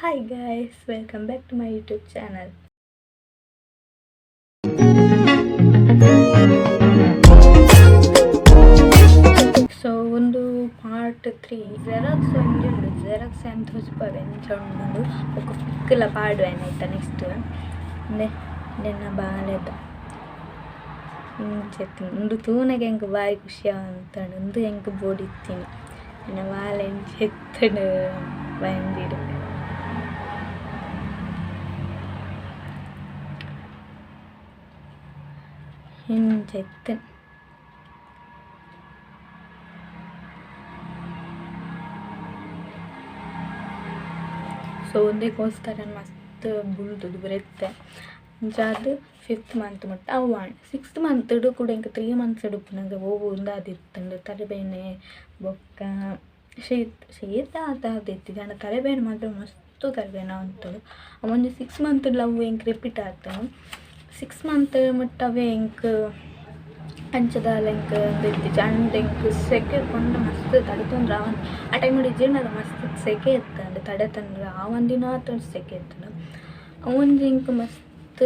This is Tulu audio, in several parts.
Hi guys, welcome back to my YouTube channel. So ಉಂದು ಪಾರ್ಟ್ 3. ಜೆರಾಕ್ಸ್ ಒಂಜಿ ಉಂಡು. ಜೆರಾಕ್ಸ್ ಯಾನ್ ತೋಜಿಪಾವೆ ಎಂಚ ಉಂಡು. ಬೊಕ ಪಿಕ್ ಲ ಪಾಡುವೆ ಐತ ನೆಕ್ಸ್ಟ್. ಉಂದೆ ಎನ್ನ ಬಾಲೆದ ಇಂಚ ಇತ್ತ್ಂಡ್. ಉಂದು ತೂನಗ ಎಂಕ್ ಬಾರಿ ಖುಷಿ ಆವೊಂದುಂಡು. ಉಂದು ಎಂಕ್ ಬೋಡಿತ್ತಿನಿ. ಎನ್ನ ಬಾಲೆ ಇಂಚ ಇತ್ತ್ಂಡ್ ಬಂಜಿಡ್. ಇಂಚ ಇತ್ತ್ಂಡ್. ಸೊ ಉಂದೆಗೋಸ್ಕರ ಮಸ್ತ್ ಬುಲ್ದುದು ಬರೆತ್ತೆ. ಅಂಚಾದ್ ಫಿಫ್ತ್ ಮಂತ್ ಮುಟ್ಟ ಅವು ಆಂಡ್. ಸಿಕ್ಸ್ತ್ ಮಂತ್ ಕೂಡ ಎಂಕ್ 3 ಮಂತ್ಸ್ ಉಪ್ಪುನಗ ಒವು ಉಂದಾದಿತ್ತುಂಡು ತರೆಬೇನೆ ಬೊಕ್ಕ ಶೀತ ಶೀತ ಆತಾದಿತ್ತಿಜಿ ಆಂಡ ತರೆಬೇನೆ ಮಾತ್ರ ಮಸ್ತ್ ತರೆಬೇನೆ ಆವೊಂದಿತ್ತುಂಡು. ಒಂಜಿ 6 ಮಂತ್ ಅವು ಎಂಕ್ ರಿಪೀಟ್ ಆತುಂಡು. 6 ಮಂತ್ ಮುಟ್ಟವೇ ಎಂಕ್ ಅಂಚ ದಾಲ ಎಂಕ್ ಉಂದು ಇತ್ತಿಜಿ. ಆಂಡ ಎಂಕ್ ಸೆಕೆ ಪಂಡ ಮಸ್ತ್ ತಡೆತೊಂದು ಆವಂದ್ ಆ ಟೈಮ್ ಇಜ್ಜಿಂಡಲ ಮಸ್ತ್ ಸೆಕೆ ಇತ್ತುಂಡು. ತಡೆತೊಂದು ಆವಂದಿನಾತ್ ಸೆಕೆ ಇತ್ತುಂಡು. ಅವೊಂಜಿ ಎಂಕ್ ಮಸ್ತ್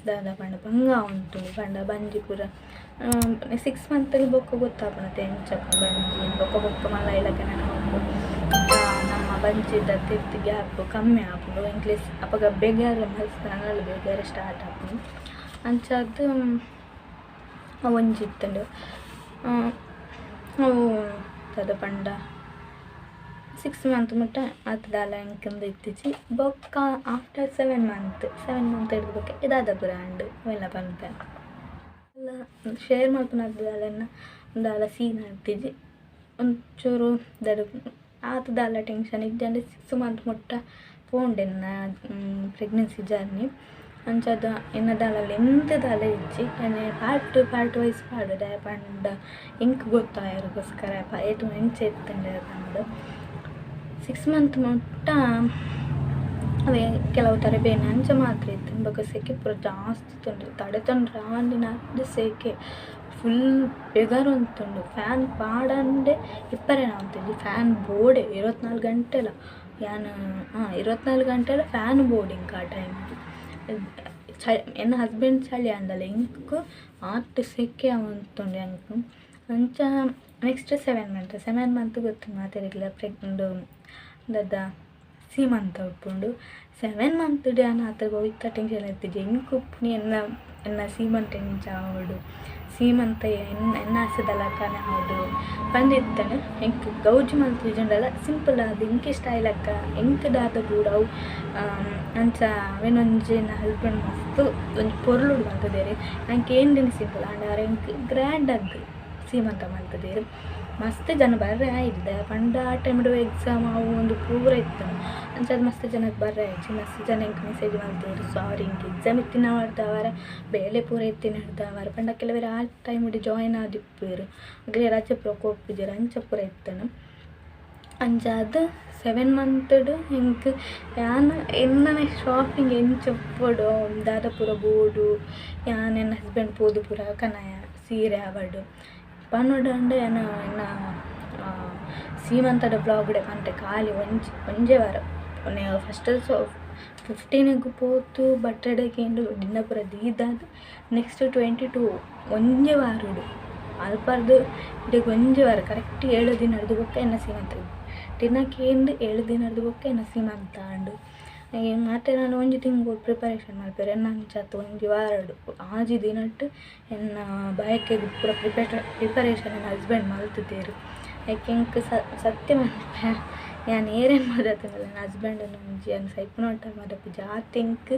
ದಾದ ಪಂಡ ಬಂಗ ಆವೊಂದುಂಡು. ಪಂಡ ಬಂಜಿ ಪೂರ 6 ಮಂತ್ ಬೊಕ್ಕ ಗೊತ್ತಾಪುಂಡು ಎಂಚ ಬಂಜಿ ಬೊಕ್ಕ ಬೊಕ್ಕ ಮಲ್ಲ ಇಲಕನೆ ಆಪುಂಡು. ನಮ್ಮ ಬಂಜಿದ ತಿರ್ತ್ ಗ್ಯಾಪ್ ಕಮ್ಮಿ ಆಪುಂಡು. ಎಂಕ್ಲೆ ಅಪಗ ಬೇಗಾರ ಮಸ್ತ್ ನನಲ ಬೇಗಾರ ಸ್ಟಾರ್ಟ್ ಆಪುಂಡು. ಅಂಚಾದ್ ಒಂಜಿ ಇತ್ತುಂಡು. ಅವು ದಾದ ಪಂಡ 6 ಮಂತ್ ಮುಟ್ಟ ಆತ್ ದಾಲ ಎಂಕ್ ಉಂದು ಇತ್ತಿಜಿ. ಬೊಕ್ಕ ಆಫ್ಟರ್ 7 ಮಂತ್ 7 ಮಂತ್ ಹಿಡ್ದು ಬೊಕ್ಕ ದಾದ ಪೂರ ಆಂಡ್ ಅವೆಲ್ಲ ಪನ್ಪೆ. ಶೇರ್ ಮಲ್ಪುನಾತ್ ದಾಲ ಎನ್ನ ದಾಲ ಸೀನ್ ಆತಿಜಿ. ಒಂಚೂರು ದಾದ ಆತ್ ದಾಲ ಟೆನ್ಷನ್ ಇಜ್ಜಂದೆ 6 ಮಂತ್ ಮುಟ್ಟ ಪೋಂಡು ಎನ್ನ ಪ್ರೆಗ್ನೆನ್ಸಿ ಜರ್ನಿ. ಅಂಚಾದ್ ಎನ್ನ ದಾಲ ಲೆಂತ್ ದಾಲ ಇಜ್ಜಿ. ಎನ್ನ ಪಾರ್ಟ್ ಪಾರ್ಟ್ ವೈಸ್ ಪಾಡುವೆ. ದಾಯೆ ಪಂಡ ಎಂಕ್ ಗೊತ್ತಾಯೆರೆಗೋಸ್ಕರ ಏತ್ ಎಂಚ ಇತ್ತುಂಡು ಪಂದ್. 6 ಮಂತ್ ಮುಟ್ಟ ಅವೇ ಕೆಲವು ತರೆಬೇನೆ ಅಂಚ ಮಾತ್ರ ಇತ್ತುಂಡು. ಬೊಕ್ಕ ಸೆಕೆ ಪೂರ ಜಾಸ್ತಿ ಇತ್ತುಂಡು. ತಡೆತೊಂಡ್ರೆ ಆವಂದಿನಾತ್ ಸೆಕೆ ಫುಲ್ ಬೆಗರೊಂತುಂಡು. ಫ್ಯಾನ್ ಪಾಡಂದೆ ಇಪ್ಪರೆ ಆವೊಂತಿಜ್ಜಿ. ಫ್ಯಾನ್ ಬೋಡೆ 24 ಗಂಟೆಲ ಯಾನ್ 24 ಗಂಟೆಲ ಫ್ಯಾನ್ ಬೋಡು ಎಂಕ್ ಆ ಟೈಮ್. ಎನ್ನ ಹಸ್ಬೆಂಡ್ ಚಳಿ ಆಂಡಲ ಎಂಕ್ ಆತ್ ಸೆಕೆ ಆವೊಂತುಂಡು ಎಂಕ್. ಅಂಚ ನೆಕ್ಸ್ಟ್ 7 ಮಂತ್ 7 ಮಂತ್ ಗೊತ್ತುಂಡು ಮಾತೆರೆಗ್ಲ ಉಂದು ದಾದ ಸೀಮಂತ ಉಪ್ಪುಂಡು. 7 ಮಂತ್ ಯಾನ್ ಆತ್ ಒಯಿತ ಟೆನ್ಷನ್ ಇತ್ತಿಜಿ. ಎಂಕ್ ಉಪ್ಪುನಿ ಎನ್ನ ಎನ್ನ ಸೀಮಂತ ಎಂಚ ಆವೊಡು, ಸೀಮಂತ ಎನ್ನ ಎನ್ನ ಆಸೆದ ಲೆಕ್ಕನೆ ಆವೊಡು ಪಂದ್ ಇತ್ತುಂಡು. ಎಂಕ್ ಗೌಜಿ ಮಲ್ತಿಜಿಂಡಲ ಸಿಂಪಲ್ ಆದ್ ಎಂಕ್ ಇಷ್ಟ ಆಯಿ ಲೆಕ್ಕ ಎಂಕ್ ದಾದ ಬೋಡು ಅವು ಅಂಚ ಅವೆನೊಂಜಿ ಎನ್ನ ಹಸ್ಬೆಂಡ್ ಮಸ್ತ್ ಒಂಜಿ ಪೊರ್ಲುಡು ಮಲ್ತುದೆರ್. ಎಂಕ್ ಕೇಂದಿನಿ ಸಿಂಪಲ್ ಆಂಡ ಆರ್ ಎಂಕ್ ಗ್ರ್ಯಾಂಡ್ ಆದ್ ಸೀಮಂತ ಮಲ್ತುದೆರ್. ಮಸ್ತ್ ಜನ ಬರ್ರೆ ಆಯಿಜಿ. ದಾಯೆ ಪಂಡ ಆ ಟೈಮ್ಡ್ ಎಕ್ಸಾಮ್ ಅವು ಉಂದು ಪೂರ ಇತ್ತುಂಡು. ಅಂಚಾದ್ ಮಸ್ತ್ ಜನಕ್ಕೆ ಬರ್ರೆ ಆಯಿಜಿ. ಮಸ್ತ್ ಜನ ಎಂಕ್ ಮೆಸೇಜ್ ಮಲ್ತೆರ್ ಸಾರಿ ಎಂಕ್ ಎಕ್ಸಾಮ್ ಇತ್ತಿನವರ್ದಾವರ ಬೇಲೆ ಪೂರ ಇತ್ತಿನರ್ದಾವರ ಪಂಡ ಕೆಲವೆರ್ ಆ ಟೈಮ್ಡ್ ಜಾಯಿನ್ ಆದಿಪ್ಪುವೆರ್. ಅಕ್ಲೆ ರಜೆ ಪೂರ ಕೊರ್ಪುಜೆರ್ ಅಂಚ ಪೂರ ಇತ್ತುಂಡು. ಅಂಚಾದ್ 7 ಮಂತ್ಡ್ ಎಂಕ್ ಯಾನ್ ಎನ್ನನೆ ಶಾಪಿಂಗ್ ಎಂಚ ಉಪ್ಪೊಡು ದಾದ ಪೂರ ಬೋಡು ಯಾನ್ ಎನ್ನ ಹಸ್ಬೆಂಡ್ ಪೋದು ಪೂರ ಕನಯ ಸೀರೆ ಆವಡ್ ಪನೊಡಂಡ ಯಾನ್ ಎನ್ನ ಸೀಮಂತದ ಬ್ಲಾಗ್ಡೆ ಪಂತೆ ಖಾಲಿ ಒಂಜಿ ಒಂಜೇ ವಾರ ಫಸ್ಟ್ ಸೊ 15 ಪೋತು ಬಟ್ಟೆಡ್ ಕೇಂದು ದಿನ ಪೂರ ದೀದಾದ್ ನೆಕ್ಸ್ಟ್ 22 ಒಂಜೇ ವಾರಡು ಅಲ್ಪರ್ದು ಇಡೆಗ್ ಒಂಜಿ ವಾರ ಕರೆಕ್ಟ್ 7 ದಿನರ್ದು ಬೊಕ್ಕ ಎನ್ನ ಸೀಮಂತ ದಿನ ಕೇಂದು 7 ದಿನರ್ದು ಬೊಕ್ಕ ಎನ್ನ ಸೀಮಂತ ಆಂಡ್. ಮಾತೆ ನಾನು ಒಂಜಿ ತಿಂಗಳು ಪ್ರಿಪರೇಷನ್ ಮಲ್ಪೆರೆ ಎನ್ನ ಅಂಚಾತ್ ಒಂಜಿ ವಾರಡು 6 ದಿನಟ್ ಎನ್ನ ಬಯಕೆಗ್ ಪೂರ ಪ್ರಿಪರೇಷನ್ ಎನ್ನ ಹಸ್ಬೆಂಡ್ ಮಲ್ತುದೆರ್. ಐಕ್ ಎಂಕ್ ಸತ್ಯ ಮನ್ಪೆ ಯಾನ್ ಏರೆನ್ ಮದತುಂಡಲ ಎನ್ನ ಹಸ್ಬೆಂಡ್ ಒಂಜಿ ಯಾನ್ ಸೈಪುನಮುಟ್ಟ ಮದಪುಜಿ. ಆತ್ ಎಂಕ್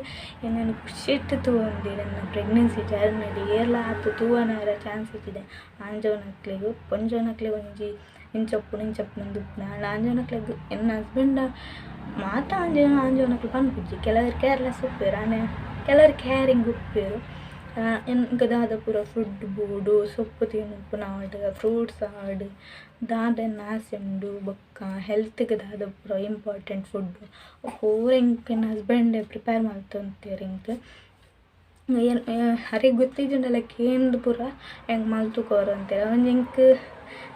ಎನ್ನನ್ ಖುಷಿಟ್ ತೂವೊಂದೆರ್ ಎನ್ನ ಪ್ರೆಗ್ನೆನ್ಸಿ ಜರ್ನಿಡ್ ಏರ್ಲ ಆತ್ ತೂವೊನರೆ ಚಾನ್ಸ್ ಇಜ್ಜಿದೆ. ಆಂಜೋನಕ್ಲೆಗ್ ಪೊಂಜೋನಕ್ಲೆಗ್ ಒಂಜಿ ಇಂಚ ಉಪ್ಪುಂಡು ಇಂಚ ಉಪ್ಪುಂಡು ಅಂದ್ ಉಪ್ಪುಂಡು. ಆಂಡ ಆಂಜೋನಕ್ಲೆಗ್ ಎನ್ನ ಹಸ್ಬೆಂಡ್ ಮಾತ ಆಂಜೋನಕ್ಲು ಪನ್ಪುಜಿ. ಕೆಲವೆರ್ ಕೇರ್ಲೆಸ್ ಉಪ್ಪುವೆರ್ ಆಂಡ ಕೆಲವೆರ್ ಕೇರಿಂಗ್ ಉಪ್ಪುವೆರ್. ಎಂಕ್ ದಾದ ಪೂರ ಫುಡ್ ಬೋಡು ಸೊಪ್ಪು ತಿನ್ಪುನ ಆವಡ್ ಫ್ರೂಟ್ಸ್ ಆವಡ್ ದಾದ ಎನ್ನ ಆಸೆ ಉಂಡು ಬೊಕ್ಕ ಹೆಲ್ತ್ಗ್ ದಾದ ಪೂರ ಇಂಪಾರ್ಟೆಂಟ್ ಫುಡ್ ಪೂರ ಎಂಕ್ ಎನ್ನ ಹಸ್ಬೆಂಡ್ ಪ್ರಿಪೇರ್ ಮಲ್ತೊಂತೆರ್ ಎಂಕ್. ಅರೆಗ್ ಗೊತ್ತಿಜ್ಜಿಂಡಲ ಕೇಂದ್ ಪೂರ ಎಂಕ್ ಮಲ್ತ್ ಕೊರೊಂತೆರ್. ಒಂಜಿ ಎಂಕ್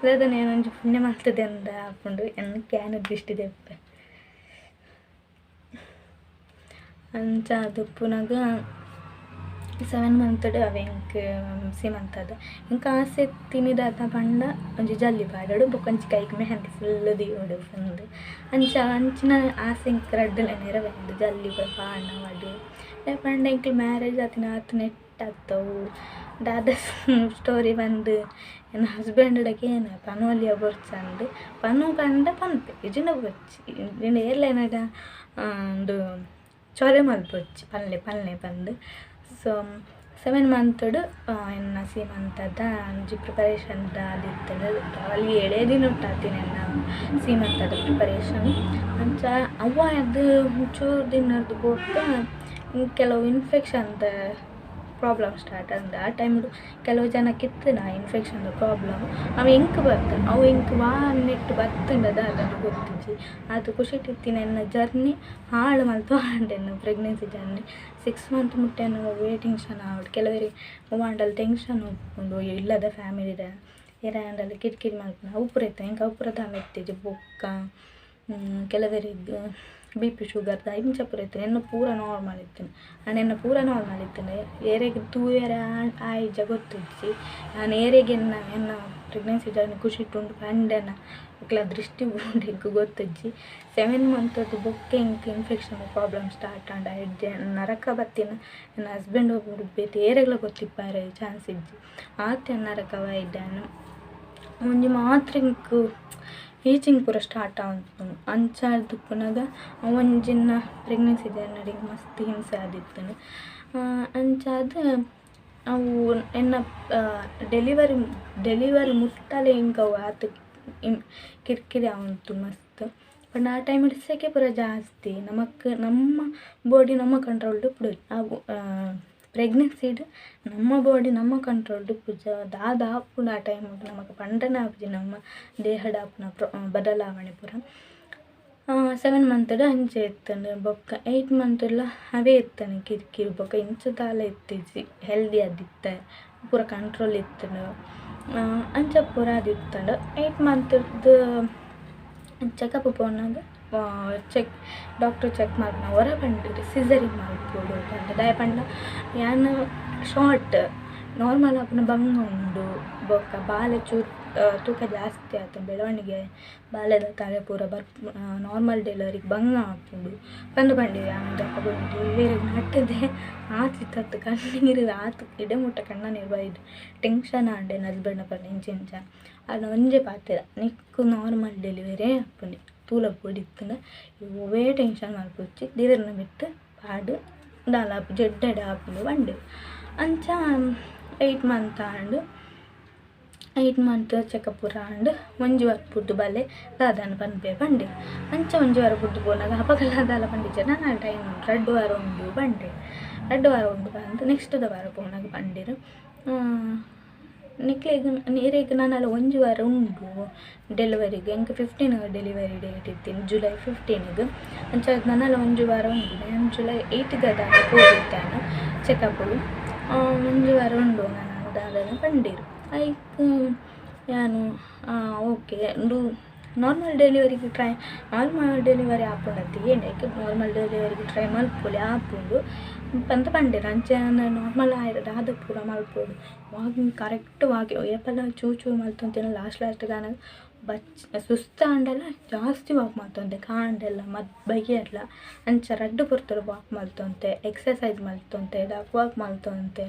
ದಾದನ ಯಾನ್ ಒಂಜಿ ಪುಣ್ಯ ಮಲ್ತುದೆಂದ ಆಪುಂಡು ಎಂಕ್ ಯಾನ್ ದೃಷ್ಟಿ ದೆಪ್ಪೆ. ಅಂಚ ಆದುಪ್ಪುನಗ 7 ಮಂತ್ಡ್ ಅವೆ ಎಂಕ್ ಸೀಮಂತದ ಎಂಕ್ ಆಸೆ ತಿನಿದಾತ ಪಂಡ ಒಂಜಿ ಜಲ್ಲಿ ಪಾಡೊಡು ಬೊಕ್ಕ ಒಂಜಿ ಕೈಕ್ ಮೆಹಂದಿ ಫುಲ್ ದೀವೊಡು ಪಂದ್ ಅಂಚ ಅಂಚಿನ ಆಸೆ ಎಂಕ್ ರಡ್ಡ್ಲ ನೆರವೇರ್ಂಡ್ ಜಲ್ಲಿ ಪೂರ ಪಾಡ್ನವಡ್ ದಾಯೆ ಪಂಡ ಎಂಕ್ಲೆ ಮ್ಯಾರೇಜ್ ಆತಿನ ಆತ್ ನೆಟ್ ಆತವು ದಾದ ಸ್ಟೋರಿ ಪಂದ್ ಎನ್ನ ಹಸ್ಬೆಂಡ್ ಕೇನ ಪನೊಲಿಯ ಬೊರ್ಚಂದ್ ಪನು ಪಂಡ ಪನ್ಪೆ ಇಜ್ಜಿಂಡ ಬೊರ್ಚಿ ಇಜ್ಜಿಂಡ ಏರ್ಲ ಎನಡ ಉಂದು ಚೊರೆ ಮಲ್ಪೊಚ್ಚಿ ಪನ್ಲೆ ಪನ್ಲೆ ಪಂದ್. ಸೊ 7 ಮಂತ್ಡ್ ಎನ್ನ ಸೀಮಂತದ ಒಂಜಿ ಪ್ರಿಪರೇಷನ್ ಆದಿತ್ತ್ಂಡ್ ಅಲ್ಲಿ 7 ದಿನೊಟ್ಟು ಆತಿನ ಎನ್ನ ಸೀಮಂತದ ಪ್ರಿಪರೇಷನ್. ಅಂಚ ಅವ್ವ ಅದು ಒಂಚೂರು ದಿನರ್ದ್ ಬೊಕ್ಕ ಕೆಲವು ಇನ್ಫೆಕ್ಷನ್ದ ಪ್ರಾಬ್ಲಮ್ ಸ್ಟಾರ್ಟ್ ಆಂಡ್. ಆ ಟೈಮ್ಡ್ ಕೆಲವು ಜನಕ್ಕೆ ಇತ್ತಿನ ಇನ್ಫೆಕ್ಷನ್ದ ಪ್ರಾಬ್ಲಮ್ ಅವು ಎಂಕ್ ಬತ್ತ್ಂಡ್ ಅವು ಎಂಕ್ ವಾ ನೆಟ್ಟ್ ಬತ್ತ್ಂಡ ದಾದ ಗೊತ್ತಿಜ್ಜಿ. ಆತ್ ಖುಷಿಟ್ ಇತ್ತಿನ ಎನ್ನ ಜರ್ನಿ ಹಾಳು ಮಲ್ತು ಆಂಡ್ ಎನ್ನ ಪ್ರೆಗ್ನೆನ್ಸಿ ಜರ್ನಿ. 6 ಮಂತ್ ಮುಟ್ಟ ಎನ್ನ ಒವ್ವೇ ಟೆನ್ಷನ್ ಆವಡ್ ಕೆಲವೆರೆಗ್ ಒವ್ವಾಂಡಲ ಟೆನ್ಷನ್ ಉಪ್ಪುಂಡು ಇಲ್ಲದ ಫ್ಯಾಮಿಲಿದ ಏರಾಂಡಲ ಕಿರಿಕಿರಿ ಮಲ್ಪುನ ಅವು ಪೂರ ಇತ್ತು ಎಂಕ್ ಅವು ಪೂರ ದಾಲ ಇತ್ತಿಜಿ. ಬೊಕ್ಕ ಕೆಲವೆರೆಗ್ ಬಿ ಪಿ ಶುಗರ್ದ ಇಂಚ ಪೂರ ಇತ್ತು ಎನ್ನ ಪೂರ ನಾರ್ಮಲ್ ಇತ್ತಿನ ಆಂಡ ಎನ್ನ ಪೂರ ನಾರ್ಮಲ್ ಇತ್ತಿನ ಏರೆಗ್ ತೂಯೆರೆ ಆಯಿಜ ಗೊತ್ತಿಜ್ಜಿ. ಯಾನ್ ಏರೆಗ್ ಎನ್ನ ಎನ್ನ ಪ್ರೆಗ್ನೆನ್ಸಿ ಜರ್ನಿ ಖುಷಿಟ್ ಉಂಡು ಪಂಡೆನ ಅಕ್ಲ ದೃಷ್ಟಿ ಉಂಡು ಎಂಕ್ ಗೊತ್ತಿಜ್ಜಿ. 7 ಮಂತ್‌ದ ಬೊಕ್ಕ ಎಂಕ್ ಇನ್ಫೆಕ್ಷನ್ ಪ್ರಾಬ್ಲಮ್ ಸ್ಟಾರ್ಟ್ ಆಂಡ ಎಡ್ಡೆ ನರಕ ಬತ್ತಿನ ಎನ್ನ ಹಸ್ಬೆಂಡ್ ಒಬ್ಬರು ಬೇತೆ ಏರೆಗ್ಲ ಗೊತ್ತಿಪ್ಪರೆ ಚಾನ್ಸ್ ಇಜ್ಜಿ ಆತ್ ನರಕವಾಯಿದ್ದಾನು. ಒಂಜಿ ಮಾತ್ರ ಎಂಕ್ ಈಚಿಂಗ್ ಪೂರ ಸ್ಟಾರ್ಟ್ ಆವೊಂದಿತ್ತುಂಡು. ಅಂಚ ಆದುಪ್ಪುನಗ ಒಂಜಿನ ಪ್ರೆಗ್ನೆನ್ಸಿ ಜರ್ನಿಡ್ ಮಸ್ತ್ ಹಿಂಸೆ ಆದಿತ್ತುಂಡು. ಅಂಚಾದ್ ಅವು ಎನ್ನ ಡೆಲಿವರಿ ಡೆಲಿವರಿ ಮುಟ್ಟಲೆ ಎಂಕ್ ಅವು ಆತ್ ಕಿರಿಕಿರಿ ಆವೊಂದಿತ್ತುಂಡು ಮಸ್ತ್. ಪಂಡ ಆ ಟೈಮ್ಡ್ ಸೆಕೆ ಪೂರ ಜಾಸ್ತಿ ನಮಕ್ ನಮ್ಮ ಬೋಡಿ ನಮ್ಮ ಕಂಟ್ರೋಲ್ಡ್ ಇಪ್ಪುಡು ಅವು ಪ್ರೆಗ್ನೆನ್ಸಿಡ್ ನಮ್ಮ ಬೋಡಿ ನಮ್ಮ ಕಂಟ್ರೋಲ್ಡ್ ಇಪ್ಪುಜ ದಾದ ಆಪುಂಡು ಆ ಟೈಮ್ ನಮಕ್ ಪಂಡನೆ ಆಪುಜಿ ನಮ್ಮ ದೇಹಡ್ ಆಪುನ ಬದಲಾವಣೆ ಪೂರ. 7 ಮಂತ್‌ಡ್ ಅಂಚೆ ಇತ್ತುಂಡು. ಬೊಕ್ಕ 8 ಮಂತ್‌ಡ್ಲ ಅವೇ ಇತ್ತುಂಡು ಕಿರಿಕಿರಿ ಬೊಕ್ಕ ಇಂಚ ದಾಲ ಇತ್ತಿಜಿ ಹೆಲ್ದಿ ಆದಿತ್ತೆ ಪೂರ ಕಂಟ್ರೋಲ್ ಇತ್ತುಂಡು ಅಂಚ ಪೂರ ಆದಿತ್ತುಂಡು. 8 ಮಂತ್‌ರ್ದ್ ಚೆಕಪ್ ಪೋನಗ ಚೆಕ್ ಡಾಕ್ಟರ್ ಚೆಕ್ ಮಲ್ಪುನ ಒರ ಪಂಡೆರ್ ಸಿಸರಿನ್ ಮಲ್ಪೊಡು ಪಂದ್. ದಾಯೆ ಪಂಡ ಯಾನ್ ಶಾರ್ಟ್ ನಾರ್ಮಲ್ ಆಪುನ ಬಂಗ ಉಂಡು ಬೊಕ್ಕ ಬಾಲೆ ಚೂರು ತೂಕ ಜಾಸ್ತಿ ಆತುಂಡು ಬೆಳವಣಿಗೆ ಬಾಲೆದ ತಲೆ ಪೂರ ಬರ್ಪು ನಾರ್ಮಲ್ ಡೆಲಿವರಿಗೆ ಬಂಗ ಆಪುಂಡು ಪಂದ್ ಪಂಡೆರ್. ಯಾನ್ ದಪ್ಪ ಡೆಲಿವರಿಗೆ ನಟ್ಟುದೆ ಆತ್ ಇತ್ತತ್ತು ಕಣ್ಣೀರು ಆತ್ ಇಡೆ ಮುಟ್ಟ ಕಣ್ಣ ನೀರು ಬೈದು ಟೆನ್ಷನ್ ಆಂಡ್ ಎನ್ನ ಹಸ್ಬೆಂಡ್ ಪಂಡ ಇಂಚ ಇಂಚ ಆಂಡ ಒಂಜೆ ಪಾತೆರ ನಿಕ್ಕ್ ನಾರ್ಮಲ್ ಡೆಲಿವರಿ ಆಪುಂಡು ತೂಲ ಬೋಡಿತ್ತುಂಡ ಒವ್ವೇ ಟೆನ್ಷನ್ ಮಲ್ಪೊಚ್ಚಿ ದೇವೆರ್ನ ಮಿತ್ತ್ ಪಾಡ್ ದಾಲ ಆಪುಜಿ ಎಡ್ಡೆ ಆಪುಂಡು ಪಂಡೆರ್. ಅಂಚ 8 ಮಂತ್ ಆಂಡ್. 8 ಮಂತ್ ಚೆಕಪ್ ಪೂರ ಆಂಡ್. ಒಂಜಿ ವಾರ ಬುಡ್ದು ಬಲೆ ದಾದಾಂಡ ಪನ್ಪೆ ಪಂಡೆರ್. ಅಂಚ ಒಂಜಿ ವಾರ ಬುಡ್ದು ಪೋನಗ ಅಪಗಲ ದಾಲ ಪಂಡಿಜೆರ್ ನನ ಟೈಮ್ ಉಂಡು 2 ವಾರ ಉಂಡು ಪಂಡೆರ್. 2 ವಾರ ಉಂಡು ಪಂದ್ ನೆಕ್ಸ್ಟ್ ದ ವಾರ ಪೋನಗ ಪಂಡೆರ್ ನಿಕ್ಲೆಗ್ ಇರೆಗ್ ನನಲ ಒಂಜಿ ವಾರ ಉಂಡು ಡೆಲಿವರಿಗೆ ಎಂಕ್ 15 ಡೆಲಿವರಿ ಡೇಟ್ ಇತ್ತಿನಿ ಜುಲೈ 15 ಅಂಚ ನನಲ ಒಂಜಿ ವಾರ ಉಂಡು. ಯಾನ್ ಜುಲೈ 8 ದಾದ ಪೋದಿತ್ತೆ ಚೆಕಪ್‌ಗ್ ಒಂಜಿ ವಾರ ಉಂಡು ನನ ದಾದನ ಪಂಡೆರ್. ಐಕ್ ಯಾನ್ ಓಕೆ ಉಂದು ನಾರ್ಮಲ್ ಡೆಲಿವರಿಗೆ ಟ್ರೈ ನಾರ್ಮಲ್ ಡೆಲಿವರಿ ಆಪುಂಡತ್ತೆ ಏಂಡ ಐಕ್ ನಾರ್ಮಲ್ ಡೆಲಿವರಿಗೆ ಟ್ರೈ ಮಲ್ಪೊಲಿ ಆಪುಂಡು ಪಂದ್ ಪಂಡೆರ್. ಅಂಚ ಯಾನ್ ನಾರ್ಮಲ್ ಆಯೆರೆ ದಾದ ಪೂರ ಮಲ್ಪೊಡು ವಾಕಿಂಗ್ ಕರೆಕ್ಟ್ ವಾಕಿಂಗ್ ಏಪಲ ಚೂರು ಚೂರು ಮಲ್ತೊಂತಿನ ಲಾಸ್ಟ್ ಲಾಸ್ಟ್‌ಗ್ ಆನಗ ಬಚ್ ಸುಸ್ತಾಂಡಲ ಜಾಸ್ತಿ ವಾಕ್ ಮಲ್ತೊಂತೆ ಕಾಂಡೆಲ ಬಯ್ಯಡ್ಲ ಅಂಚ ರಡ್ಡ್ ಪೊರ್ತುಡು ವಾಕ್ ಮಲ್ತೊಂತೆ ಎಕ್ಸಸೈಸ್ ಮಲ್ತೊಂತೆ ಡಾಕ್ ವಾಕ್ ಮಲ್ತೊಂತೆ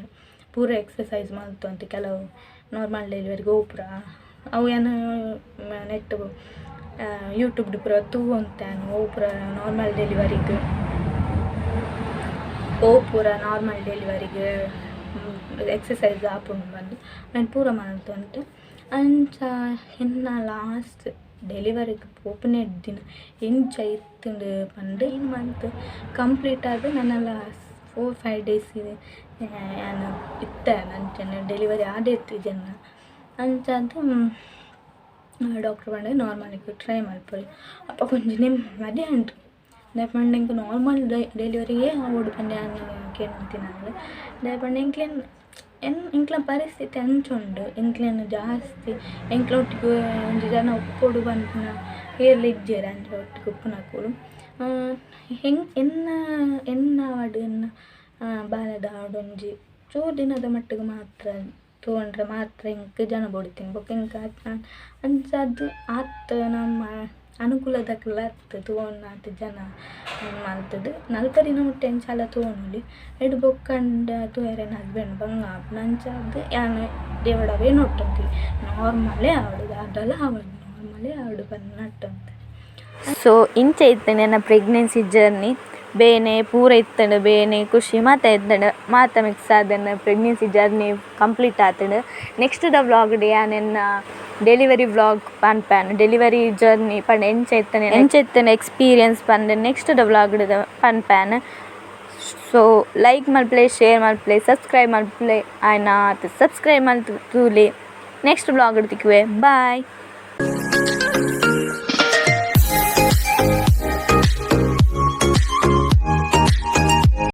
ಪೂರ ಎಕ್ಸಸೈಸ್ ಮಲ್ತೊಂತೆ. ಕೆಲವು ನಾರ್ಮಲ್ ಡೆಲಿವರಿಗೆ ಪೂರ ಅವು ಯಾನ್ ನೆಟ್ ಯೂಟ್ಯೂಬ್ಡ್ ಪೂರ ತೂವೊಂತೆ ಅವು ಪೂರ ನಾರ್ಮಲ್ ಡೆಲಿವರಿಗೆ ಅವು ಪೂರ ನಾರ್ಮಲ್ ಡೆಲಿವರಿಗೆ ಎಕ್ಸಸೈಸ್ ಆಪುಂಡು ಪಂದ್ ಐನ್ ಪೂರ ಮಲ್ತೊಂತೆ. ಅಂಚ ಎನ್ನ ಲಾಸ್ಟ್ ಡೆಲಿವರಿಗೆ ಪೋಪುನೆ ದಿನ ಎಂಚ ಇತ್ತುಂಡು ಪಂದ್ 9 ಮಂತ್ ಕಂಪ್ಲೀಟ್ ಆದ್ ನನಲ 4-5 ಡೇಸ್ ಯಾನ್ ಇತ್ತೆ ಅಂಚನೆ ಡೆಲಿವರಿ ಆದೇ ಇತ್ತಿಜಿ ಎನ್ನ. ಅಂಚಾದ್ ಡಾಕ್ಟ್ರ್ ಪಂಡೆರ್ ನಾರ್ಮಲ್‌ಗ್ ಟ್ರೈ ಮಲ್ಪೊಲಿ ಅಪಗ ಒಂಜಿ ನೆಮ್ಮದಿ ಆಂಡ್. ದಾಯೆ ಪಂಡ ಎಂಕ್ ನಾರ್ಮಲ್ ಡೆಲಿವರಿಯೇ ಆವೊಡು ಪಂದ್ ಯಾನ್ ಕೇನೊಂತಿನಾಲ್. ದಾಯೆ ಪಂಡ ಎಂಕ್ಲೆನ್ ಎಂಕ್ಲ ಪರಿಸ್ಥಿತಿ ಅಂಚ ಉಂಡು ಎಂಕ್ಲೆನ್ ಜಾಸ್ತಿ ಎಂಕ್ಲೊಟ್ಟಿಗೆ ಒಂಜಿ ಜನ ಉಪ್ಪೊಡು ಪನ್ಪುನ ಏರ್ಲ ಇಜ್ಜೆರ್ ಅಂಚ ಒಟ್ಟಿಗೆ ಉಪ್ಪುನಕುಲು. ಎನ್ನ ಎನ್ನ ಆವಡ್ ಎನ್ನ ಬಾಲೆದ ಆವಡ್ ಒಂಜಿ ಚೂರು ದಿನದ ಮಟ್ಟಿಗೆ ಮಾತ್ರ ತೂವೊಂಡ್ರೆ ಮಾತ್ರ ಎಂಕ್ ಜನ ಬೋಡಿತ್ತಿನಿ. ಬೊಕ ಎಂಕ್ ಅಂಚಾದ್ ಆತ್ ನಮ್ಮ ಅನುಕೂಲದಕುಲು ಅತ್ತ್ ತೂವೊನ್ನಾತ್ ಜನ ಮಲ್ತುದು ನಲ್ಪ ದಿನ ಮುಟ್ಟ ಎಂಚಾಲ ತೂವೊನೊಲಿ. ಐಡ್ ಬೊಕ್ಕಂಡ ತೂಯೆರೆ ಎನ್ನ ಹಸ್ಬೆಂಡ್ ಬಂಗ ಆಪುಂಡು ಅಂಚಾದ್ ಯಾನ್ ದೇವರ್ಡ ಅವೇ ನಟ್ಟೊಂತೆ ನಾರ್ಮಲೇ ಆವಡ್ ದಾದಲ ಆವಡ್ ನಾರ್ಮಲೇ ಆವಡ್ ಪಂದ್ ನಟ್ಟೊಂತೆ. ಸೊ ಇಂಚ ಇತ್ತ್ಂಡ್ ಎನ್ನ ಪ್ರೆಗ್ನೆನ್ಸಿ ಜರ್ನಿ ಬೇನೆ ಪೂರ ಇತ್ತ್ಂಡ್ ಬೇನೆ ಖುಷಿ ಮಾತ ಇತ್ತ್ಂಡ್ ಮಾತ ಮಿಕ್ಸ್ ಆದ್ ಎನ್ನ ಪ್ರೆಗ್ನೆನ್ಸಿ ಜರ್ನಿ ಕಂಪ್ಲೀಟ್ ಆತ್ಂಡ್. ನೆಕ್ಸ್ಟ್ ದ ವ್ಲೋಗ್ ಡ್ ಯಾನ್ ಎನ್ನ ಡೆಲಿವರಿ ವ್ಲೋಗ್ ಪನ್ಪೆ ಡೆಲಿವರಿ ಜರ್ನಿ ಪಂಡ ಎಂಚ ಇತ್ತ್ಂಡ್ ಎಂಚ ಇತ್ತ್ಂಡ್ ಎಕ್ಸ್ಪೀರಿಯನ್ಸ್ ಪಂದ್ ನೆಕ್ಸ್ಟ್ ದ ವ್ಲೋಗ್ ಡ್ ಪನ್ಪೆ ಯಾನ್. ಸೊ ಲೈಕ್ ಮನ್ಪುಲೆ ಶೇರ್ ಮನ್ಪುಲೆ ಸಬ್ಸ್ಕ್ರೈಬ್ ಮನ್ಪುಲೆ ಆಯಿನಾತ್ ಸಬ್ಸ್ಕ್ರೈಬ್ ಮಂತ್ ತೂಲೆ. ನೆಕ್ಸ್ಟ್ ವ್ಲೋಗ್ ಡ್ ತಿಕ್ಕುವೆ ಬಾಯ್.